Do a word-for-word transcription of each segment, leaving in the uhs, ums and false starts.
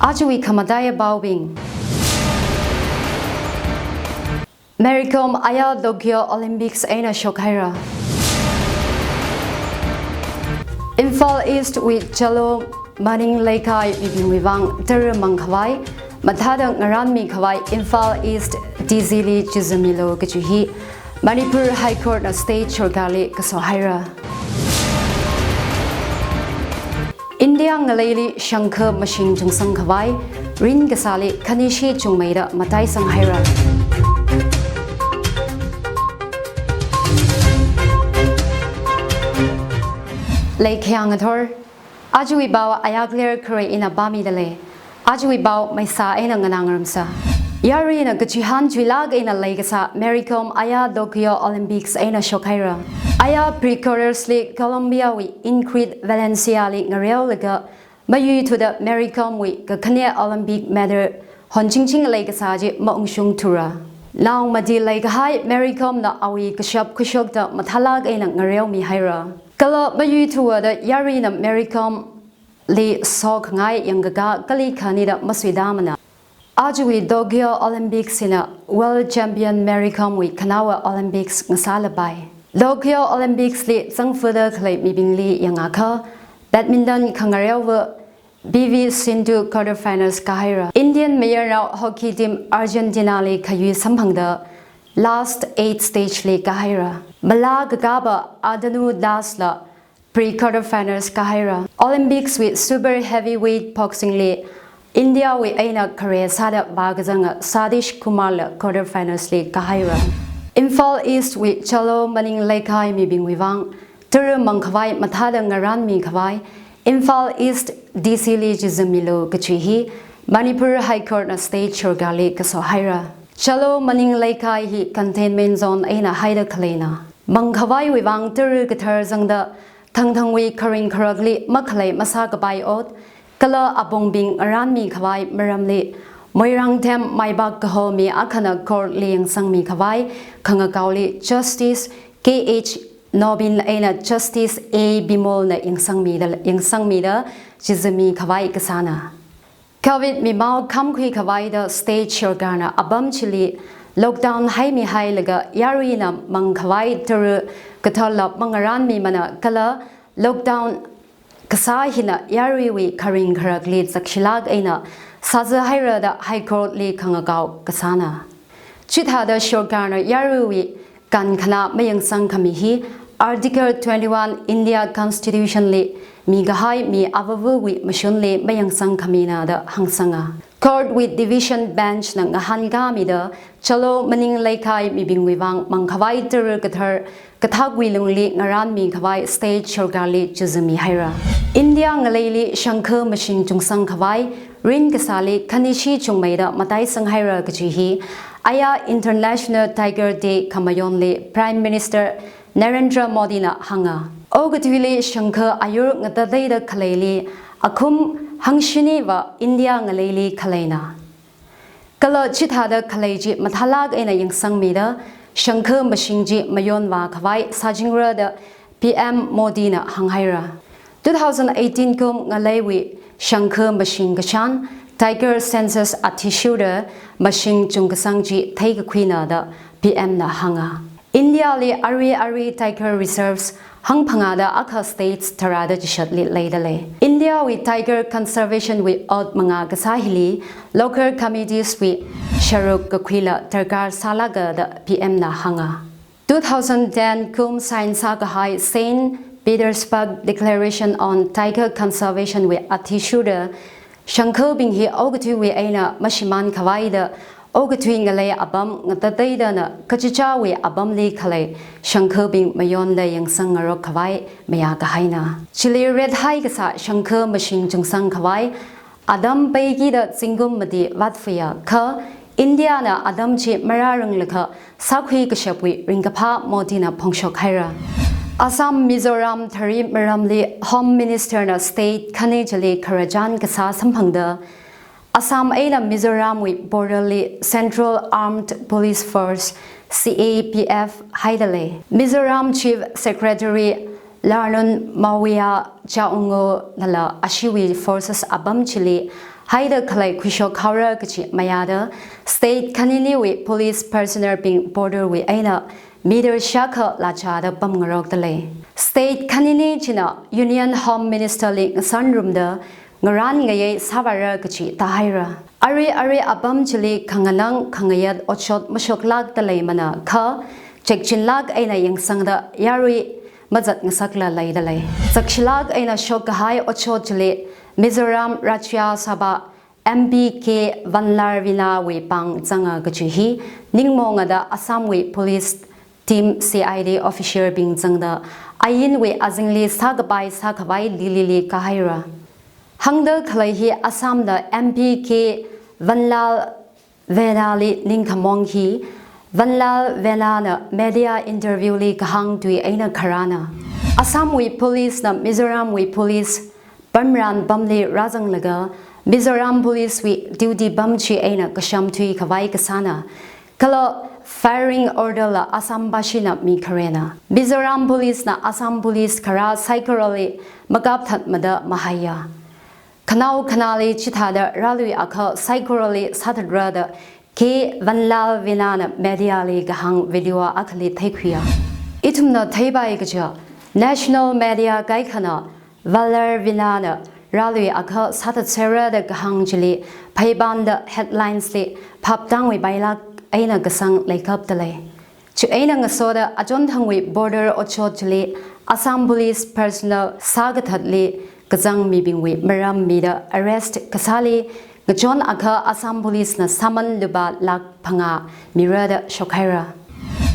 Ajawui khamataiya paobing. Mary Kom aya Tokyo Olympics eina shokhaira. Imphal East wui Chalo Maning Leikai mibingwui vang tara mangkhavai mathāda ngaranmi khavai Imphal East D C li chizamilu kaji hi Manipur High Court na state sorkarli kaso haira. India ngaleili shangkha mashing chungsang khavai rin kasāli khanishi chungmeida mataisang haira. Leikhayang athor, ajawui pao ayakler khare ina pāmida lei. Ajawui pao maisa eina nganā ngarumsa. Yaruina kachihān chuilāk eina leikasā Mary Kom aya Tokyo Olympics eina shokhaira. Aya pre-quarters li Colombia wui Ingrid Valencia li ngareolaga mayuithuda Mary Kom wui kakhane Olympic medal honchingching leikasā chi maungshungthura. Naomati leikahai Mary Kom na awui kashap kashokda mathālāk eina ngareomihaira. Kala mayuithuwada yaruina Mary Kom li sokhangai yangkakā kali khanida masuitāmana. Ajawui Tokyo Olympics hina world champion Mary Kom wui khanaowa Olympics ngasālapai. Tokyo Olympics li zangfuda khalei mibingli yangakha, badminton khangareova P V Sindhu quarter finals kāhaira. Indian mayarnao hockey team Argentina li khayui samphangda last eight stage li kāhaira. Mala kakāpa Adanu Das la pre-quarter finals kāhaira. Olympics wui super heavyweight boxing li India wui eina khare sāda vākazanga Satish Kumar la quarter finals li kāhaira. Imphal East wui Chalo Maning Leikai mibingwui vang tara mangkhavai mathāda ngaranmi khavai Imphal East D C li chizamilu kaji hi Manipur High Court na state sorkarli kaso haira. Chalo Maning Leikai hi containment zone eina haida khaleina. Mangkhavaiwui vang tara kathar zangda thangthangwui kharing kharakli makhalei masākapai ot, kala apongbing ngaranmi khavai maramli Moirang Them maipak kaho mi akhana court li yangsangmi khavai khangakaoli Justice K H Nobin eina Justice A Bimol na yangsangmida, yangsangmida chizami khavai kasāna. Covid mimao khamkhui khavaida state sorkarna apam chili lockdown haimihailaga yaruina mangkhavai tara katharla mangaranmimana kala lockdown kasā hina yaruiwui kharing kharakli zakshilāk eina sāzahaira da High Court li khangakao kasāna. Chithāda sorkarna yaruiwui kankhanā mayangsangkhami hi Article twenty-one India Constitution li mikahai mi avāvawui mashunli mayangsangkhamina da hāngsanga. Court wui division bench na ngahānkāmida Chalo Maning Leikai mibingwui vang mangkhavai tara kathar kathakwui lungli ngaranmi khavai state sorkarli chizamihaira. India ngaleili shangkha mashing chungsang khavai rin kasāli khanishi chungmeida mataisang haira kaji hi aya International Tiger Day khamayonli Prime Minister Narendra Modi na hānga. Okathuili shangkha ayur ngatateida khaleili akhum hangshiniva India ngaleili khaleina. Kala chithāda khalei chi mathālāk eina yangsangmida shangkha mashing chi mayonvā khavai sāchingra da P M Modi na hānghaira. Two thousand eighteen kum ngaleiwui shangkha mashing kashan Tiger census athishurda mashing chungkasang chi theikakhuina da P M na hānga. India li arui arui tiger reserves hangphangāda akha states tharāda chishatli leida lei. India wui tiger conservation wui ot mangā kasā hili local committees wui sharuk kakhuila darkar sālaga da P M na hānga. Two thousand ten kum sign sākahai Saint Petersburg Declaration on Tiger Conservation wui athishurda shangkhabing hi okathuiwui eina mashimān khavaida okathui ngalei apam ngatateidana kachichāwui apamli khalei shangkhabing mayonda yangsang ngarok khavai mayā kahaina. Chili rethai kasā shangkha mashing chungsang khavai atam peikida zingkum mati vātfuiya kha India na atam chi marāranglakha sākhui kashapwui ringkaphā Modi na phongshok haira. Assam Mizoram thari maramli Home Minister na state khani chili khararchan kasā samphangda Assam eina Mizoram wui border li Central Armed Police Force, C A P F, haida lei. Mizoram Chief Secretary Larnun Mawia Chaungo nala ashiwui forces apam chili haida khalei khuishok haora kachi mayāda state khaniniwui police personnel bing border wui eina meter shākha lachāda pamngarokda lei. State khanini china Union Home Minister li ngasānrumda ngarān ngayei sāvāra kachi tāhaira. Arui arui apam chili khanganang khangayat otshot mashoklākda leimana kha chekchinlāk eina yangsangda yarui mazat ngasakla leida lei. Zakshilāk eina shokkahai otshot chili Mizoram Rajya Sabha M P K Vanlalvena wui pāng zanga kachi hi ningmongada Assam wui police team C I D official bing zangda ainwui azingli sākapai sākhavai Delhi li kāhaira. Hāngda khalei hi Assam da M P K Vanlalvena li ningkhamong hi Vanlalvena na media interview li kahāng tui eina kharāna. Assam wui police na Mizoram wui police pamran pamli rāzanglaga Mizoram police wui duty pam chi eina kasham tui khavai kasāna. Kala firing order la Assam bashina mi kharena. Mizoram police na Assam police kharā saikorali makapthatmada mahaiya. Khanao khanāli chithāda rālui akha saikorali sāthatra da K Vanlalvena na media li kahāng video akhali theikhuiya. Ithumna theipai kaja national media kaikhana Vanlalvena na rālui akha sāthatserra da kahāng chili pheipanda headlines li phaptāngwui pailāk eina kasang leikapda lei. Chieina ngasoda achonthangwui border otshot chili Assam police personnel sākathatli kazang mibingwui maram mida arrest kasāli ngachon akha Assam police na summon lupā lakh phangā mira da shokhaira.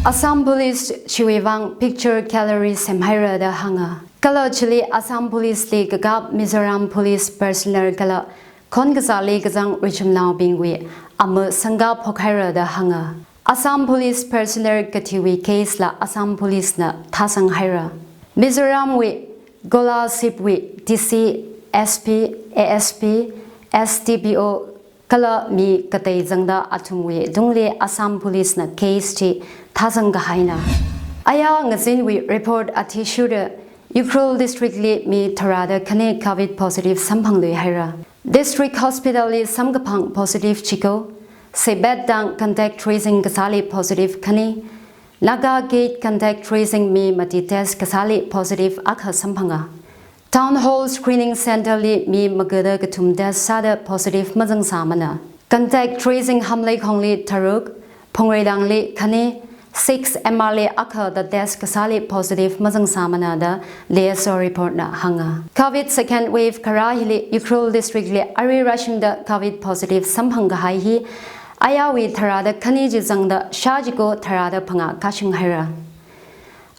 Assam police chiwui vang picture gallery semhaira da hānga. Kala chili Assam police li kakap Mizoram police personnel kala khon kazāli kazang richumnaobingwui ama sangkap phokhaira da hānga. Assam police personnel kathiwui case la Assam police na thāsanghaira. Mizoram wui Kolasib wui D C, S P, A S P, S D P O kala mi katei zangda athumwui tungli Assam police na case chi thāsang kahaina. Aya ngazinwui report athishurda Ukhrul district li mi tharāda khani covid positive samphangluihaira. District hospital li samkaphang positive chiko, Sibet tang contact tracing kasāli positive khani, Naga Gate contact tracing mi mati test kasāli positive akha samphanga. Town hall screening center li mi magada kathum test sāda positive mazangsāmana. Contact tracing Hamleikhongli tharuk, Phungreidangli khani, six M R li akha da test kasāli positive mazangsāmana da D S O report na hānga. Covid second wave kharā hili Ukhrul district li arui rāshungda covid positive samphang kahai hi ayawui tharāda khani chi zangda shā chiko tharāda phangā kashunghaira.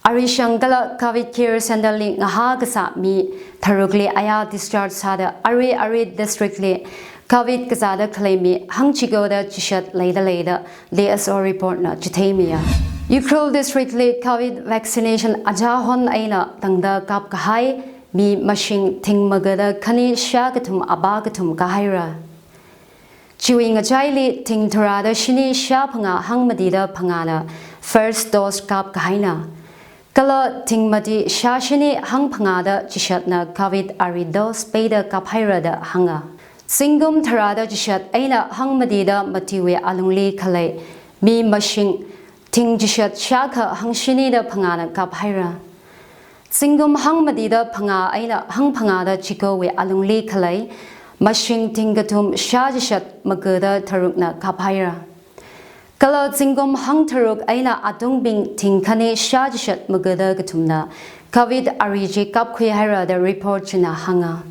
Arishang kala covid care center li ngahā kasā mi tharukli aya discharge sāda arui arui district li covid kazāda khalei mi hangchiko da chishat leida leida D S O report na chitheimiya. Ukhrul district li covid vaccination achāhon eina tangda kap kahai mi mashing thing magada khani shā kathum apā kathum kāhaira. Chiwui ngachaili thing tharāda shini shā phangā hangmatida phangāna first dose kap kahaina. Kala thing mati shā shini hangphangāda chishatna covid ari dose peida kaphaira da hānga. Zingkum tharāda chishat eina hangmatida matiwui alungli khalei mi mashing thing chishat shākha hangshinida phangāna kaphaira. Zingkum hangmatida phangā eina hangphangāda chikowui alungli khalei mashing thing kathum shā chishat magada tharukna kaphaira. Kala zingkum hangtharuk eina atungbing thing khani shā chishat magada kathumna covid ari chi kapkhuihaira da report china hānga.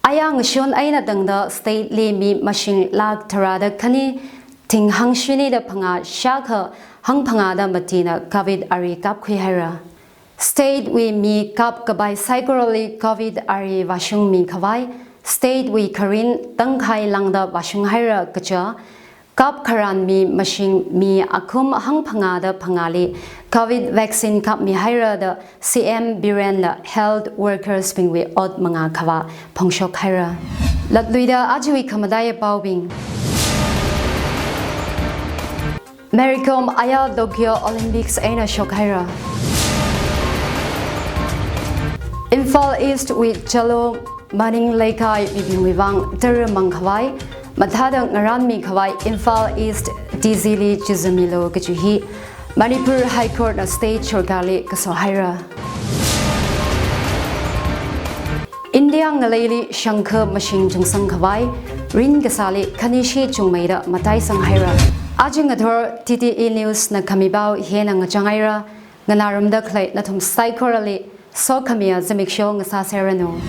Aya ngashun eina tangda state li mi mashing lakh tharāda khani thing hangshinida phangā shākha hangphangāda matina covid ari kapkhuihaira. State wui mi kap kapai saikorali covid ari vāshungmi khavai state wui kharin tangkhai lāngda vāshunghaira kaja kap kharan mi mashing mi akhum hangphangāda phangāli covid vaccine kapmihaira da C M Biren la health workers bingwui ot mangā khavā phongshokhaira. Latluida ajawui khamataiya paobing. Mary Kom aya Tokyo Olympics eina shokhaira. Imphal East wui Chalo Maning leikai mibingwui vang tara mangkhavai, mathāda ngarānmi khavai Imphal East D C li chizamilu kachi hi Manipur High Court na state sorkarli kaso haira. India ngaleili shangkha mashing chungsang khavai, rin kasāli khanishi chungmeida mataisang haira. Aja ngathor T T E News na khami pao hina ngachang haira, nganārumda khalei nathum saikorali sokhamiya zimiksho ngasāseranu.